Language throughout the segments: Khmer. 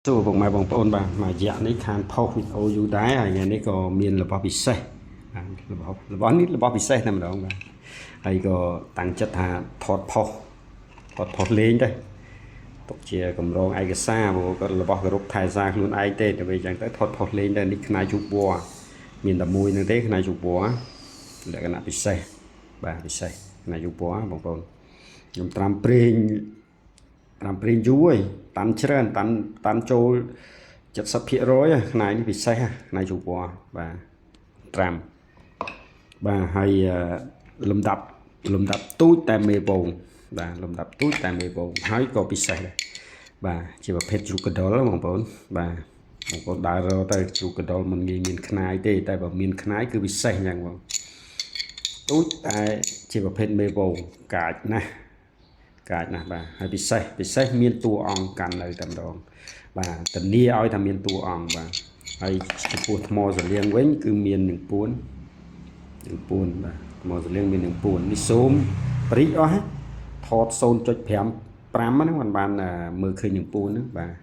សួរពុកម៉ែបងប្អូនបាទមួយរយៈនេះខានផុសវីដេអូយូរដែរហើយថ្ងៃនេះក៏មានរបស់ពិសេសបាទរបស់នេះរបស់ពិសេសតែម្ដងបាទហើយក៏តាំងចិត្តថាថតផុសថតផុសលេងដែរទុកជាកម្រងឯកសារព្រោះក៏របស់គោរពថែសារខ្លួនឯងទេតែវិញអញ្ចឹងទៅថតផុសលេងដែរនេះខ្នាយជូបវ័មានតែមួយនឹងទេខ្នាយជូបវ័លក្ខណៈពិសេសបាទពិសេសខ្នាយជូបវ័បងប្អូនខ្ញុំត្រាំប្រេង ត្រាំព្រីងយូរហើយតាន់ច្រើនតាន់តាន់ចូល70%ហ៎ខ្នាយនេះពិសេសហ៎ខ្នាយជូពណ៌បាទត្រាំបាទហើយលំដាប់លំដាប់ទូចតែមេវងបាទលំដាប់ទូចតែមេវងហើយក៏ពិសេសដែរបាទជាប្រភេទជ្រូកកដុលបងប្អូនបាទបងប្អូនដើររកទៅជ្រូកកដុលមិនងាយមានខ្នាយទេតែបើមានខ្នាយគឺពិសេសយ៉ាងបងទូចតែជាប្រភេទមេវងកាចណាស់ កាចណាស់បាទហើយពិសេសពិសេសមានតួអង្គកាន់នៅតែម្ដងបាទធានាឲ្យថាមានតួអង្គបាទហើយចំពោះថ្មសលៀងវិញគឺមាននឹងពួននឹងពួនបាទថ្មសលៀងមាននឹងពួននេះសូមព្រិចអស់ហ៎ថត0.5 5ហ្នឹងมันបានមើលឃើញនឹងពួនហ្នឹងបាទ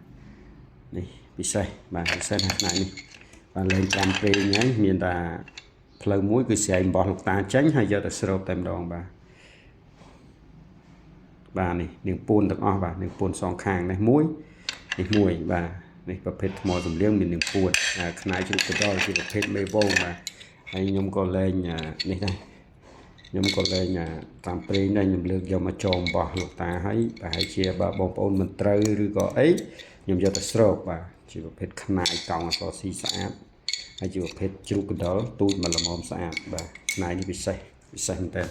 នេះពិសេសបាទពិសេសណាស់ផ្នែកនេះបាទលេង5ព្រេងហើយមានតែផ្លូវមួយគឺស្រែកអំបោះលោកតាចេញហើយយកទៅស្រូបតែម្ដងបាទ បាទនេះនាងពួនទាំងអស់បាទនាងពួនសងខាងនេះមួយនេះមួយបាទនេះប្រភេទថ្មសំលៀងមាននាងពួនខ្នាយជ្រូកកដលជាប្រភេទមេវងបាទហើយខ្ញុំក៏លែងនេះដែរខ្ញុំក៏លែងតាមព្រេងដែរខ្ញុំលើកយកមកចងបោះលោកតាហើយប្រហែលជាបើបងប្អូនមិនត្រូវឬក៏អីខ្ញុំយកទៅស្រូបបាទជាប្រភេទខ្នាយកោងអសរស៊ីស្អាតហើយជាប្រភេទជ្រូកកដលទូចមកល្មមស្អាតបាទខ្នាយនេះពិសេសពិសេសមែនតើ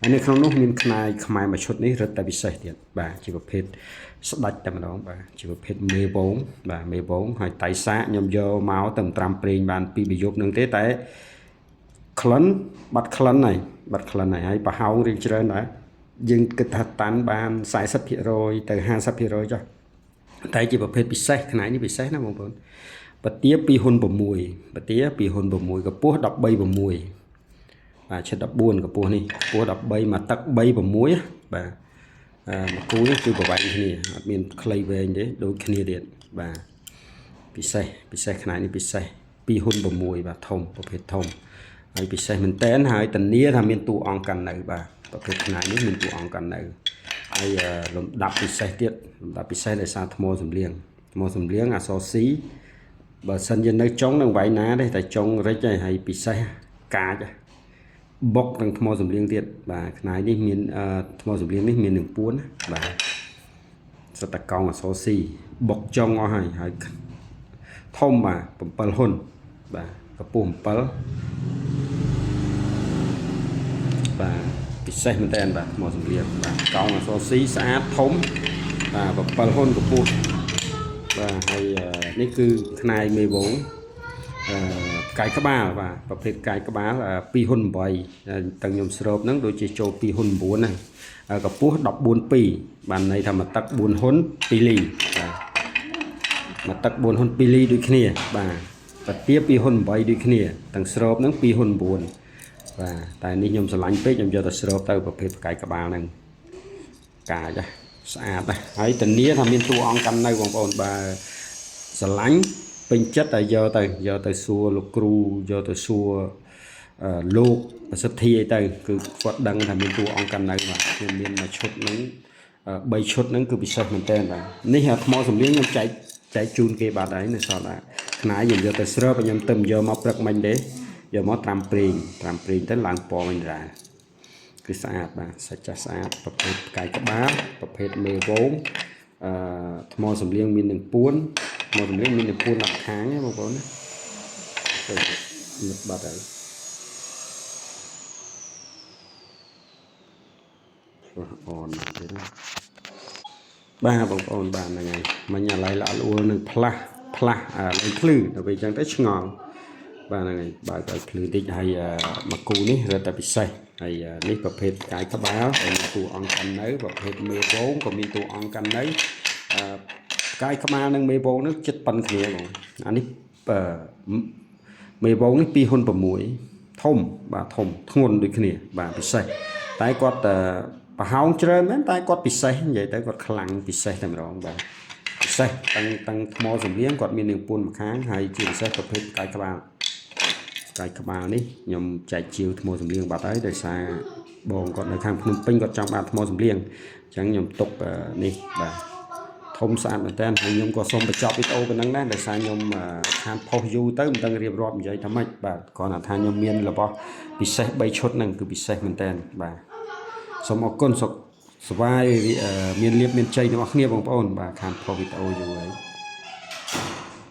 ហើយនៅក្នុងនោះមានខ្នាយខ្មែរមួយឈុតនេះរឹតតែពិសេសទៀតបាទជាប្រភេទស្ដាច់តែម្ដងបាទជាប្រភេទមេវងបាទមេវងហើយតៃសាកខ្ញុំយកមកទៅត្រាំប្រេងបានពីរយប់នឹងទេតែក្លិនបាត់ក្លិនហើយបាត់ក្លិនហើយហើយប្រហោងរៀងច្រើនដែរយើងគិតថាតាន់បាន40%ទៅ50%ចុះតែជាប្រភេទពិសេសខ្នាយនេះពិសេសណាបងប្អូនបទា2ហ៊ុន6បទា2ហ៊ុន6កម្ពស់13 6បាទឆិត14កម្ពស់នេះកម្ពស់13មកទឹក3 6បាទអឺមកគូនេះគឺប្រវែងគ្នាអត់មានខ្លីវែងទេដូចគ្នាទៀតបាទពិសេសពិសេសខ្នាតនេះពិសេស2ហ៊ុន6បាទធំប្រភេទធំហើយពិសេសមែនតែនហើយធានាថាមានតួអង្គកាន់នៅបាទប្រភេទខ្នាតនេះមានតួអង្គកាន់នៅហើយលំដាប់ពិសេសទៀតលំដាប់ពិសេសដោយសារថ្មសំលៀងថ្មសំលៀងអក្សរ C បើសិនជានៅចុងនឹងវៃណាទេតែចុងរិចហើយពិសេសកាចបុកនឹងថ្មសំលៀងទៀតបាទខ្នាយនេះមានថ្មសំលៀងនេះមាននឹងពួនណាបាទសតកោងអសរ C បុកចុងអស់ហើយហើយធំបាទ7ហ៊ុនបាទកម្ពស់7បាទពិសេសមែនតើបាទថ្មសំលៀងបាទកោងអសរ C ស្អាតធំបាទ7ហ៊ុនកម្ពស់បាទហើយនេះគឺខ្នាយមេវងផ្កាយក្បាលបាទប្រភេទផ្កាយក្បាល2ហ៊ុន8ទាំងខ្ញុំស្រូបហ្នឹងដូចជាចូល2ហ៊ុន9ហ្នឹងកម្ពស់14 2បានន័យថាមួយទឹក4ហ៊ុន2លីបាទមួយទឹក4ហ៊ុន2លីដូចគ្នាបាទបទា2ហ៊ុន8ដូចគ្នាទាំងស្រូបហ្នឹង2ហ៊ុន9បាទតែនេះខ្ញុំស្រឡាញ់ពេកខ្ញុំយកទៅស្រូបទៅប្រភេទផ្កាយក្បាលហ្នឹងកាចស្អាតណាស់ហើយធានាថាមានតួអង្គកាន់នៅបងប្អូនបាទស្រឡាញ់ពេញចិត្តតែយកទៅយកទៅសួរលោកគ្រូយកទៅសួរលោកប្រសិទ្ធិអីទៅគឺគាត់ដឹងថាមានតួអង្គកាន់នៅបាទខ្ញុំមានមួយឈុតហ្នឹង3ឈុតហ្នឹងគឺពិសេសមែនតើបាទនេះថ្មសំលៀងខ្ញុំចែកចែកជូនគេបាត់ហើយនៅសល់តែខ្នាយខ្ញុំយកទៅស្រើបខ្ញុំទៅយកមកព្រឹកមិញទេយកមកត្រាំប្រេងត្រាំប្រេងទៅឡើងពណ៌វិញដែរគឺស្អាតបាទសាច់ចាស់ស្អាតប្រភេទផ្កាយក្បាលប្រភេទមេវងអឺថ្មសំលៀងមាននឹងពួនថ្មសំលៀងមាននឹងពួនដល់ខាងណាបងប្អូនណាទៅនឹកបាត់ហើយឆ្លាស់អនទៀតណាបាទបងប្អូនបាទហ្នឹងហើយមិញអាឡៃល្អអួលនឹងផ្លាស់ផ្លាស់លេងភ្លឺដល់ពេលអញ្ចឹងទៅឆ្ងល់បាទហ្នឹងហើយបើកឲ្យភ្លឺតិចហើយមកគូនេះរត់តែពិសេសហើយនេះប្រភេទផ្កាយក្បាលដែលមានតួអង្គកាន់នៅប្រភេទមេវងក៏មានតួអង្គកាន់នៅផ្កាយក្បាលនិងមេវងនេះចិត្តប៉ុនគ្នាបងអានេះមេវងនេះ2ហ៊ុន6ធំបាទធំធ្ងន់ដូចគ្នាបាទពិសេសតែគាត់ប្រហោងច្រើនមែនតែគាត់ពិសេសនិយាយទៅគាត់ខ្លាំងពិសេសតែម្ដងបាទពិ សេសទាំងទាំងថ្មសំលៀងគាត់មាននាងពួនម្ខាងហើយជាពិសេសប្រភេទផ្កាយក្បាលផ្កាយក្បាលនេះខ្ញុំចែកជាវថ្មសំលៀងបាត់ហើយដោយសារបងគាត់នៅខាងភ្នំពេញគាត់ចង់បានថ្មសំលៀងអញ្ចឹងខ្ញុំទុកនេះបាទធំស្អាតមែនតើហើយខ្ញុំក៏សូមបញ្ចប់វីដេអូប៉ុណ្ណឹងដែរដោយសារខ្ញុំខានផុសយូរទៅមិនដឹងរៀបរាប់និយាយថាម៉េចបាទគ្រាន់តែថាខ្ញុំមានរបស់ពិសេស3ឈុតហ្នឹងគឺពិសេសមែនតើបាទសូមអរគុណសុខសប្បាយមានលៀបមានជ័យទាំងអស់គ្នាបងប្អូនបាទខានផុសវីដេអូយូរហើយ។